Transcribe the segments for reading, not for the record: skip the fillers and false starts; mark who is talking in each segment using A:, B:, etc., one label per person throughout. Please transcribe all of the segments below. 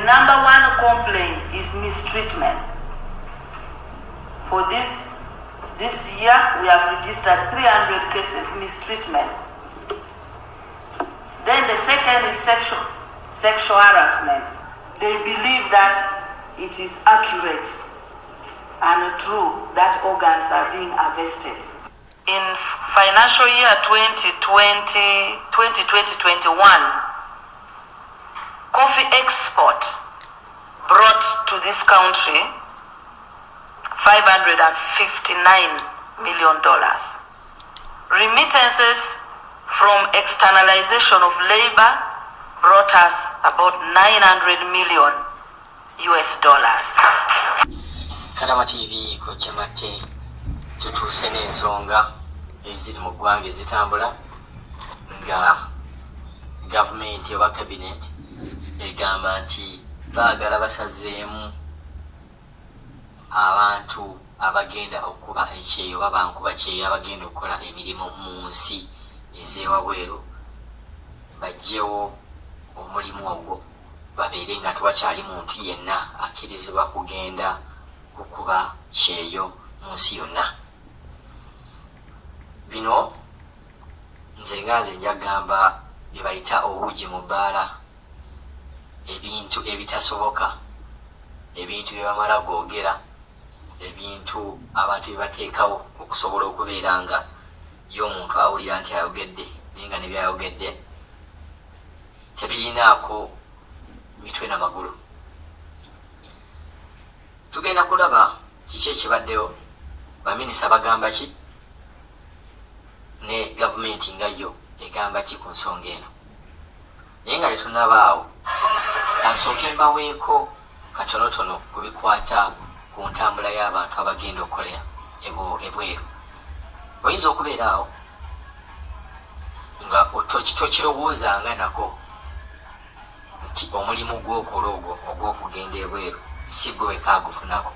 A: number one complaint is mistreatment. For this year, we have registered 300 cases mistreatment. Then the second is sexual harassment. They believe that it is accurate and true that organs are being harvested. In financial year 2020, 2020-21, coffee export brought to this country $559 million. Remittances from externalization of labor brought us about 900 million US dollars.
B: Kalaba TV Kojja Matte, tutuuse n'ensonga eziri mu ggwanga ezitambula nga gavumenti oba cabinet egamba nti baagala basazeemu abantu abagenda okukuba ekyeyo oba bankuba kyeyo abagenda okukola emirimu mu nsi ez'ewabweru, baggyewo omulimu ogwo, babeere nga tewakyali muntu yenna akkirizibwa kugenda kukuba kyeyo mu nsi yonna. Bino nze nga nze njagamba bye bayita obuugi mu bbaala, ebintu ebitasoboka, ebintu bye bamala googera, ebintu abantu bye bateekawo okusobola okubeera nga ye omuntu awulira nti ayogedde, naye nga ne byayogedde tebirinaako mitwe na magulu. Tugenda kulaba kiki ekibaddewo, baminisita bagamba ki, ne gavumenti nga yo egamba ki ku nsonga eno. Naye nga tetunnabaawo, kansooke mbaweeko katonotono ku bikwata ku ntambula y'abantu abagenda okukola ebweru. Oyinza okubeera awo nga tokirowoozanga nako nti omulimu gw'okola ogwo ogw'okugenda ebweru si gwe weka agufunako,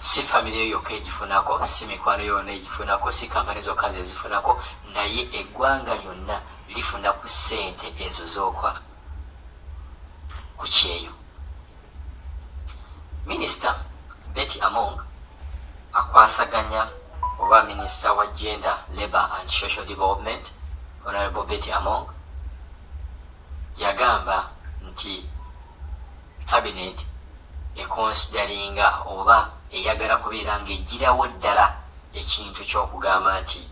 B: si famire yo yokka egifunako, si mikwano yonna egifunako, si kampani zokka zezifunako, naye eggwanga lyonna lifuna ku ssente ezo z'okwa ku kyeyo. Minisita Betty Among akwasaganya oba minisita wa Gender, Labour and Social Development, Honorable Betty Among, yagamba nti cabinet ekonsidaringa oba eyagala kubeera ng'eggyirawo ddala ekintu ky'okugamba nti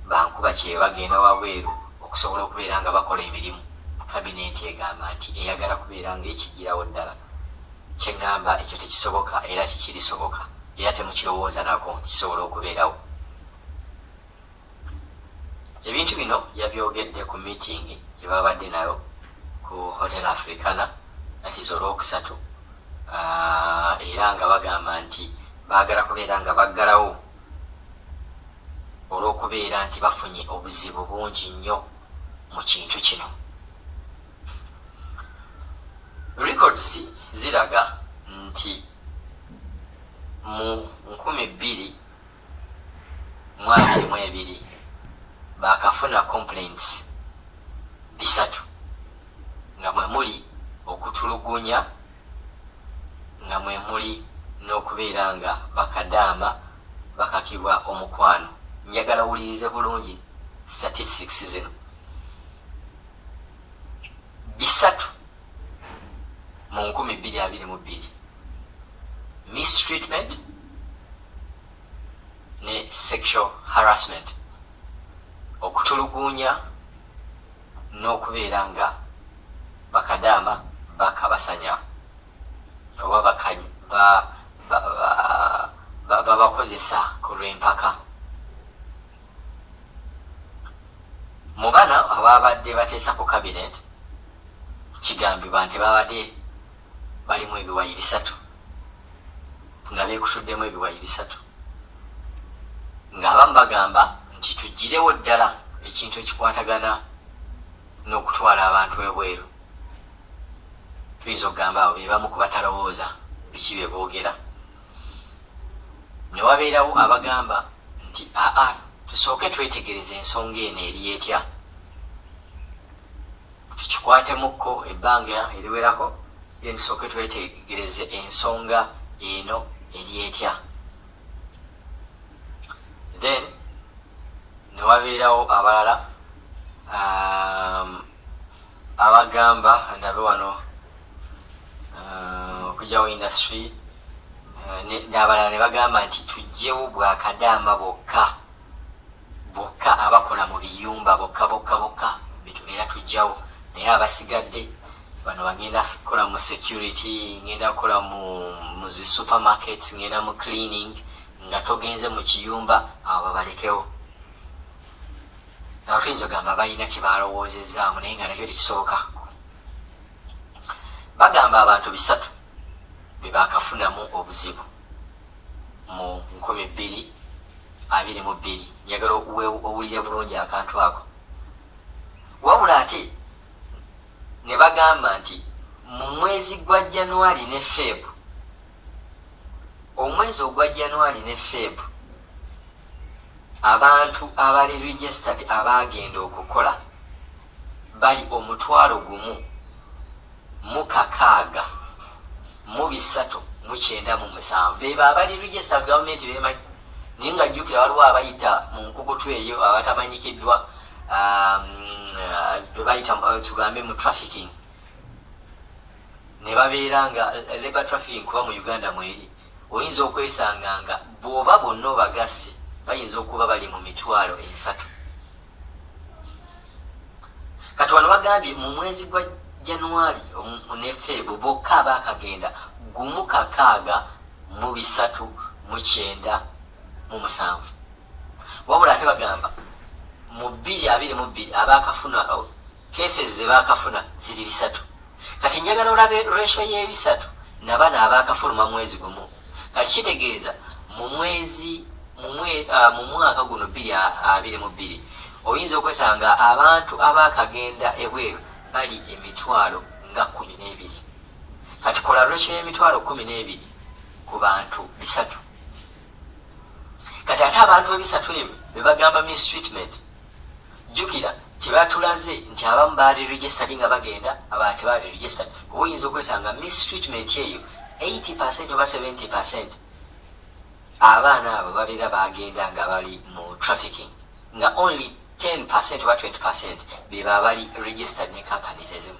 B: bankuba kyeyo bagenda wabweru okusobola okubeera nga bakola emirimu. Kabinenti egamba nti eyagala kubeera ng'ekiggyirawo ddala. Kye ŋŋamba ekyo tekisoboka era tekirisoboka, era temukirowooza nako nti kisobola okubeerawo. Ebintu bino yabyogedde ku meeting gye babadde nayo ku Hotel Africana, that is Olwokusatu, era nga bagamba nti baagala kubeera nga baggalawo olw'okubeera nti bafunye obuzibu bungi nnyo mu kintu kino. Records ziraga nti mu 2022 baakafuna complaints 300, nga mwe muli okutulugunya, nga mwe muli n'okubeera nga bakadaama bakakibwa omukwano. Njagala owulirize bulungi statistics zino: 300 mu 2022, mistreatment ne sexual harassment, okutulugunya n'okubeera nga bakadaama bakabasanya oba babakozesa ku lw'empaka. Mu bano ababadde bateesa ku cabinet, kigambibwa nti babadde balimu ebiwayi 3, nga beekutuddemu ebiwayi 3, ng'abamu bagamba nti tuggyirewo ddala ekintu ekikwatagana n'okutwala abantu ebweru. Tuyinza okugamba abo be bamu ku batalowooza biki bye boogera. Ne wabeerawo abagamba nti aa, tusooke twetegereze ensonga eno eri etya. Tukikwatemukko ebbanga eriwerako, then tusooke twetegereze ensonga eno eri etya. Then ne wabeerawo abalala abagamba, ndabe wano, okugyawo industry, n'abalala ne bagamba nti tuggyewo bwakadaama bokka bokka, abakola mu biyumba bokka bokka bokka betubeera tujjawo, naye abasigadde bano bagenda kukola mu security, ngenda kukola mu zi supermarkets, ngenda mu cleaning, nga togenze mu kiyumba, abo babalekewo. Awo tuyinza ogamba balina kye balowoozezaamu, naye nga nakyo tekisooka. Bagamba abantu 300 be bakafunamu obuzibu mu 2022. Njagala owulire bulungi akantu ako. Wabula ate ne bagamba nti mu mwezi gwa January ne Feb, omwezi ogwa January ne Feb, abantu abali registered abagenda okukola bali 1,06397. Beba abali registered, gavumenti bemanyi. Naye nga jjukira, waliwo abayita mu nkukutu eyo abatamanyikiddwa, bebayita, tugambe, mu trafficking, ne babeera nga labor trafficking, kuba mu Uganda mweri oyinza okwesanga nga bw'oba bonna obagasse bayinza okuba bali mu 300,000. Kati wano bagambye mu mwezi gwa January ne Feb bokka abaakagenda 1,637. Wabula ate bagamba mu 2022 abaakafuna, cases ze baakafuna ziri 300. Kati njagala olabe ratio y'ebisatu nabano abaakafuluma mwezi gumu. Kati kitegeeza mu mwezi mu mwaka guno 2022 oyinza okwesanga abantu abaakagenda ebweru bali 120,000. Kati kola ratio y'12,000 ku bantu 300. Kati ate abantu 300 ebyo bebagamba mistreatment, jjukira tebatulaze nti abamu baali registered nga bagenda, abalala tebaali registered. Oba oyinza okwesanga mistreatment eyo 80% oba 70% abaana abo babeera bagenda nga bali mu trafficking, nga only 10% oba 20% beba bali registered ne companies ezimu.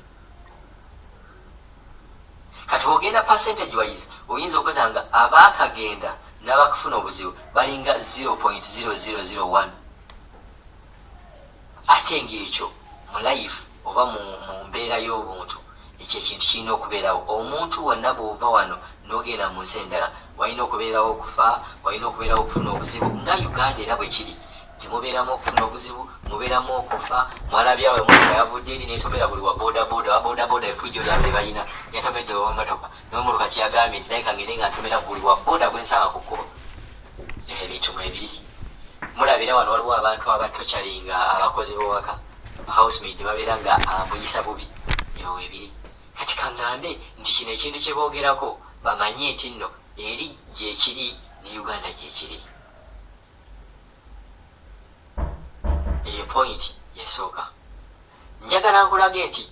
B: Kati bwogenda percentage wise, oyinza okwesanga abaakagenda n'abakufuna obuzibu balinga 0.0001, ate ngaekyo mu life oba mu mbeera y'obuntu ekyo ekintu kirina okubeerawo. Omuntu wonna bw'ova wano n'ogenda mu nsi endala, walina okubeerawo okufa, walina okubeerawo okufuna obuzibu, nga Uganda era bwe kiri. Temubeeramu okufuna obuzibu, mubeeramu okufa. Mwalabyawo emotoka yavudde eri netomera buli wa bodaboda. Wa bodaboda efujjo lyabwe balina, yatomedde owamotoka nomotoka. Kyeyagambye nti naye kangende nga ntomera buli wa boda gwensanga ku kkubo. Ebintu mwebiri mulabira wano. Waliwo abantu abatorturinga abakozi b'owaka, housemaid, babeera nga amuyisa bubi. Eyo ebiri. Kati kaŋŋambe nti kino ekintu kye boogerako bamanye nti nno eri gyekiri ne Uganda gyekiri. Eyo point yesooka. Njagala nkulage nti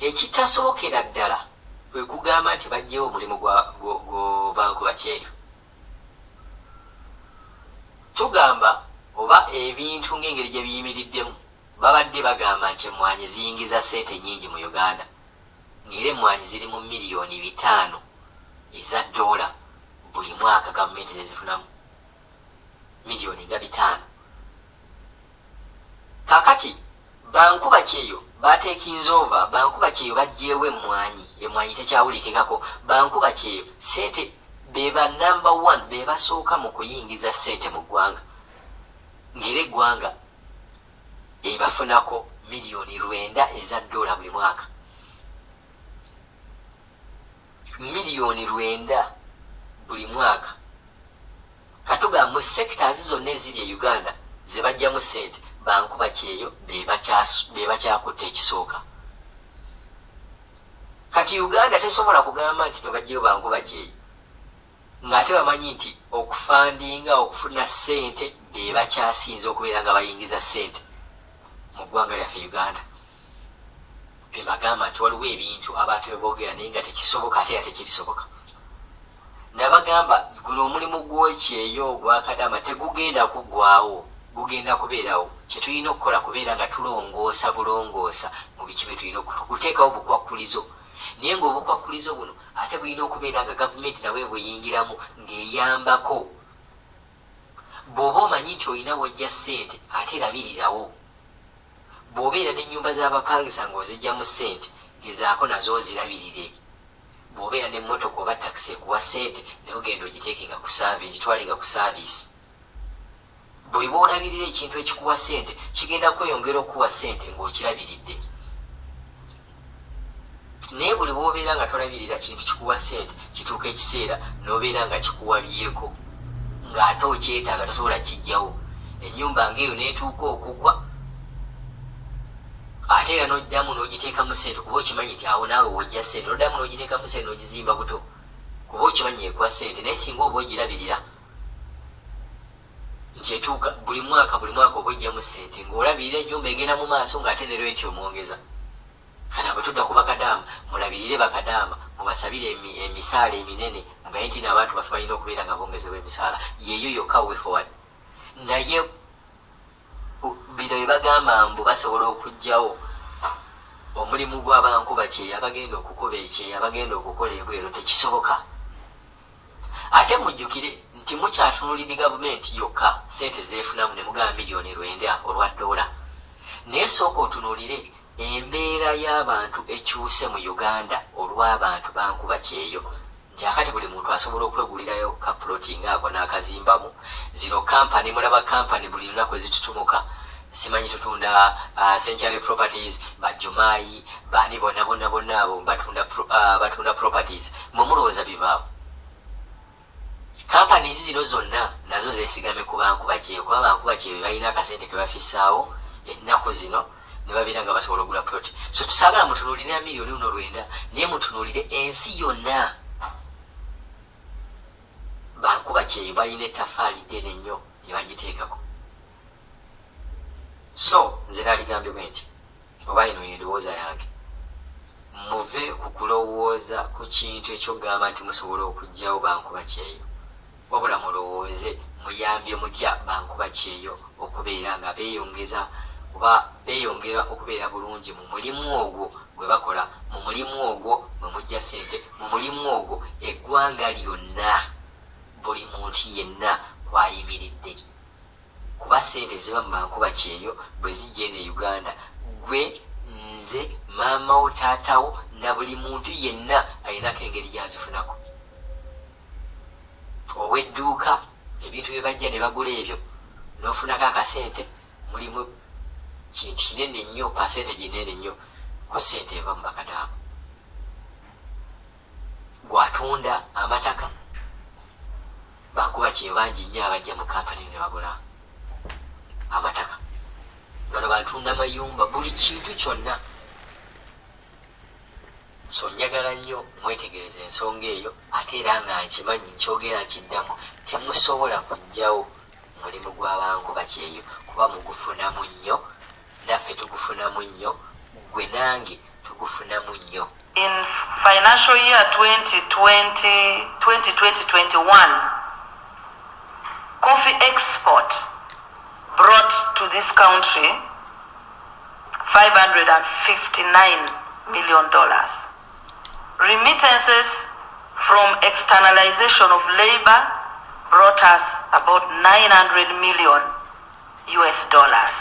B: ekitasookera ddala kwe kugamba nti baggyewo omulimu gwa bankuba kyeyo. Tugamba oba ebintu ng'engeri gye biyimiriddemu, babadde bagamba nti emmwanyi ziyingiza ssente nnyingi mu Uganda, ng'era emmwanyi ziri mu 5 miliyoni eza ddoola buli mwaka, gavumenti zezifunamu miliyoni nga 500. Kakati bankuba kyeyo batakinze over, bankuba kyeyo baggyewo emmwanyi, emmwanyi tekyawulikikako. Bankuba kyeyo sente beba number one, be basooka mu kuyingiza ssente mu ggwanga, ng'era eggwanga ebafunako 9 miliyoni eza ddoola buli mwaka, 9 miliyoni buli mwaka. Katugamba mu sectors zonna eziri e Uganda ze bajjamu ssente, bankuba kyeyo be bakyakutte ekisooka. Kati Uganda tesobola kugamba nti tebajjayo bankuba kyeyo ng'ate bamanyi nti okufundinga, okufuna ssente, be bakyasinza okubeera nga bayingiza ssente mu ggwanga lyaffe Uganda. Bebagamba nti waliwo ebintu abantu beboogera naye nga tekisoboka, ate era tekirisoboka. Nabagamba guno omulimu gw'ekyeyo ogwakadama tegugenda kuggwawo, gugenda kubeerawo. Kyetulina okukola kubeera nga tulongoosa bulongoosa mu biki bye tulina okuteekawo obukwakkulizo, naye ng'obukwakkulizo buno ate bulina okubeera nga gavumenti nabwe buyingiramu ng'eyambako. Bw'oba omanyi nti olina wojja ssente, ate labirirawo. Bw'obeera n'ennyumba z'abapangisa ng'oziggyamu ssente, gezaako nazo ozirabirire. Bw'obeera n'emmotoka oba takisi ekuwa ssente, naye ogenda ogiteekenga ku service, gitwalenga ku service. Buli bw'olabirira ekintu ekikuwa ssente, kigenda kweyongera okukuwa ssente ng'okirabiridde. Naye buli bw'obeera nga tolabirira kintu kikuwa ssente, kituuka ekiseera n'obeera nga kikuwabyeko ng'ate okyetaaga, tosobola kiggyawo. Ennyumba ng'eyo n'etuuka okugwa, ate era n'oddamu n'ogiteekamu ssente kuba okimanyi nti awo naawe w'ojja ssente, n'oddamu n'ogiteekamu ssente n'ogizimba buto kuba okimanyi ekuwa ssente. Naye singa oba ogirabirira nti etuuka buli mwaka, buli mwaka oba ojjamu ssente ng'olabirira ennyumba egenda mu maaso ng'ate ne renti omwongeza. Kati bwe tudda ku bakadaama, mulabirire bakadaama, mubasabire emisaala eminene, mugaye nti n'abantu baffe balina okubeera nga bongezebwa emisaala. Yeeyo yokka way forward. Naye bino bye bagamba mbu basobola okuggyawo omulimu gw'abankuba kyeyo, abagenda okukuba ekyeyo, abagenda okukola ebweru, tekisoboka. Ate mujjukire nti mukyatunulidde gavumenti yokka ssente zeefunamu ne mugamba 9 miliyoni olwa ddoola, naye sooka otunuulire embeera y'abantu ekyuse mu Uganda olw'abantu bankuba kyeyo, nti akati buli muntu asobola okwegulirayo ka ploti ngaako n'akazimbamu. Zino kampani, mulaba kampani buli lunaku ezitutumuka, simanyi tutunda Century Properties, bajumaayi baani, bonna bonna bonna abo batunda properties. Mwe mulowooza bivaawo? Kampani zino zonna nazo zeesigame ku bankuba kyeyo, kuba bankuba kyeyo balina akasente ke bafissaawo ennaku zino ne babeera nga basobola ogula plot. So tusaagala mutunuulire miliyoni luno 9, naye mutunuulire ensi yonna. Bankuba kyeyo balina ettafaali ddene nnyo ne bagiteekako. So nze naaligambye bwe nti, oba eno yendowooza yange, muve ku kulowooza ku kintu ekyokugamba nti musobola okuggyawo bankuba kyeyo, wabula mulowooze muyambye mutya bankuba kyeyo okubeera nga beeyongeza oba beeyongera okubeera bulungi mu mulimu ogwo gwe bakola, mu mulimu ogwo mwe mujja ssente, mu mulimu ogwo eggwanga lyonna buli muntu yenna kwayimiridde. Kuba ssente ziba mu bankuba kyeyo bwe zijja eno e Uganda, gwe, nze, maamawo, taatawo na buli muntu yenna alinako engeri gy'azifunako. Ow'edduuka ebintu bye bajja ne bagula ebyo n'ofunako akasente, mulimu kintu kinene nnyo, percentage nene nnyo ku ssente eva mu bakadaama. Gwatunda amataka, bankuba kyeyo bangi nnyo abajja mu kampani ne bagula amataka. Bano batunda mayumba, buli kintu kyonna. So njagala nnyo mwetegereza ensonga eyo. Ate era nga nkimanyi, nkyogera nkiddamu, temusobola kuggyawo mulimu gw'abankuba kyeyo kuba mugufunamu nnyo, naffe tugufunamu nnyo, gwe nange tugufunamu nnyo.
A: In financial year 2020, 2020-21, coffee export brought to this country $559 million. Remittances from externalization of labor brought us about 900 million US dollars.